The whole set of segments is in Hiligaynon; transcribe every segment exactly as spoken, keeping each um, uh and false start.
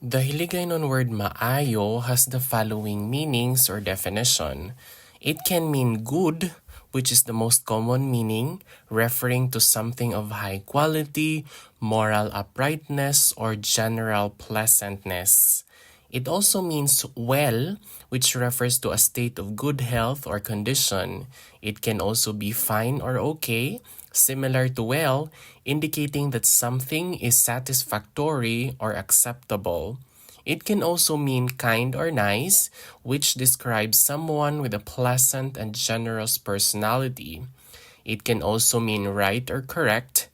The Hiligaynon word maayo has the following meanings or definition. It can mean good, which is the most common meaning, referring to something of high quality, moral uprightness, or general pleasantness. It also means well, which refers to a state of good health or condition. It can also be fine or okay, similar to well, indicating that something is satisfactory or acceptable. It can also mean kind or nice, which describes someone with a pleasant and generous personality. It can also mean right or correct,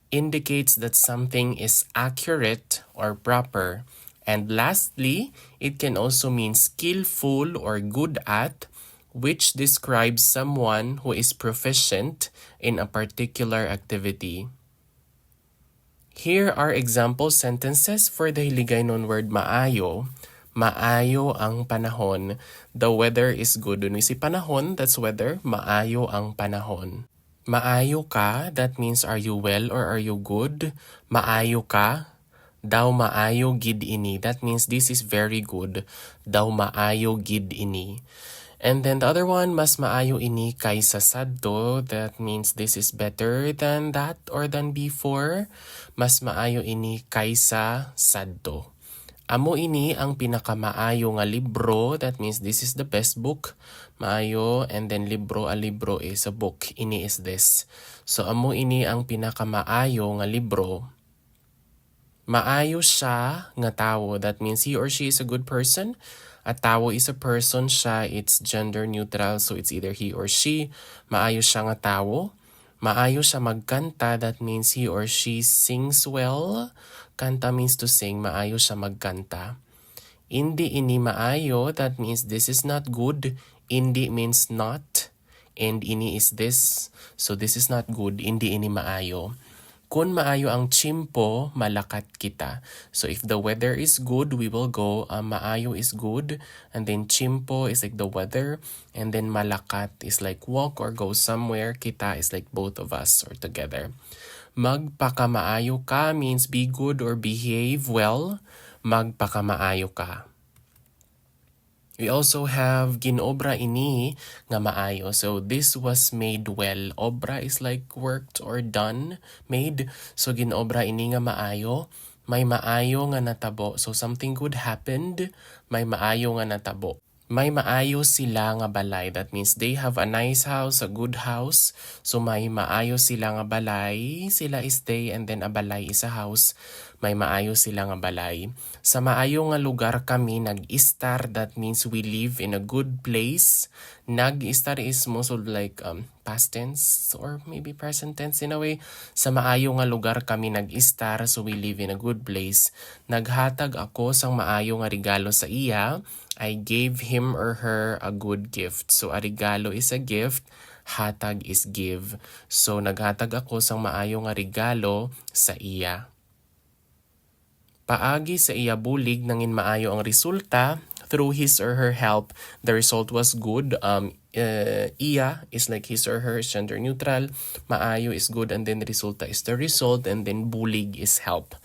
indicates that something is accurate or proper. And lastly, it can also mean skillful or good at, which describes someone who is proficient in a particular activity. Here are example sentences for the Hiligaynon word maayo. Maayo ang panahon. The weather is good. Dun si panahon, that's weather. Maayo ang panahon. Maayo ka, that means are you well or are you good? Maayo ka. Daw maayo gid ini. That means this is very good. Daw maayo gid ini. And then the other one, mas maayo ini kaysa sadto. That means this is better than that or than before. Mas maayo ini kaysa sadto. Amo ini ang pinakamaayo nga libro. That means this is the best book. Maayo, and then libro, a libro is a book. Ini is this. So, amo ini ang pinakamaayo nga libro. Maayo siya nga tawo. That means he or she is a good person. A tawo is a person, siya, it's gender neutral, so it's either he or she. Maayo siya nga tawo. Maayo siya magkanta, that means he or she sings well. Kanta means to sing, maayo siya magkanta. Indi ini maayo, that means this is not good. Indi means not. And ini is this. So this is not good. Indi ini maayo. Kun maayo ang tiyempo, malakat kita. So if the weather is good, we will go. Uh, maayo is good. And then tiyempo is like the weather. And then malakat is like walk or go somewhere. Kita is like both of us or together. Magpakamaayo ka means be good or behave well. Magpakamaayo ka. We also have ginobra ini nga maayo. So this was made well. Obra is like worked or done, made. So ginobra ini nga maayo. May maayo nga natabo. So something good happened. May maayo nga natabo. May maayo sila nga balay. That means they have a nice house, a good house. So may maayo sila nga balay. Sila is they, and then a balay is a house. May maayo sila nga balay. Sa maayo nga lugar kami nag-istar. That means we live in a good place. Nag-istar is most of like, um, past tense or maybe present tense in a way. Sa maayo nga lugar kami nag-istar, so we live in a good place. Naghatag ako sang maayo nga regalo sa iya. I gave him or her a good gift. So a regalo is a gift, hatag is give. So naghatag ako sang maayo nga regalo sa iya. Paagi sa iya bulig, nangin maayo ang resulta. Through his or her help, the result was good. Um, uh, iya is like his or her, is gender neutral. Maayo is good, and then resulta is the result, and then bulig is help.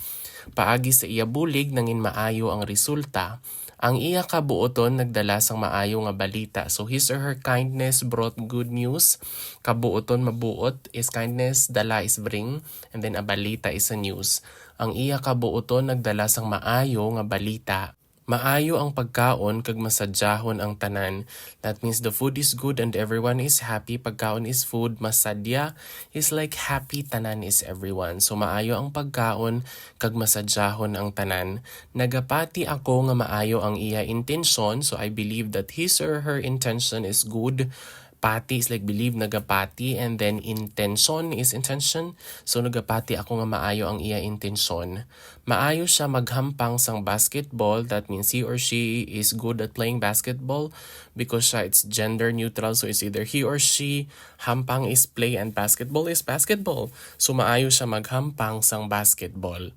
Paagi sa iya bulig, nangin maayo ang resulta. Ang iya kabuoton nagdala sang maayo nga balita. So his or her kindness brought good news. Kabuoton, mabuot, is kindness, dala is bring, and then a balita is a news. Ang iya kabuoton nagdala sang maayo nga balita. Maayo ang pagkaon kag masadyahon ang tanan. That means the food is good and everyone is happy. Pagkaon is food, masadya is like happy, tanan is everyone. So maayo ang pagkaon kag masadyahon ang tanan. Nagapati ako nga maayo ang iya intensyon, so I believe that his or her intention is good. Pati is like believe, nagapati, and then intention is intention. So nagapati ako nga maayo ang iya intensyon. Maayo siya maghampang sang basketball, that means he or she is good at playing basketball because siya, it's gender neutral, so it's either he or she, hampang is play and basketball is basketball. So maayo siya maghampang sang basketball.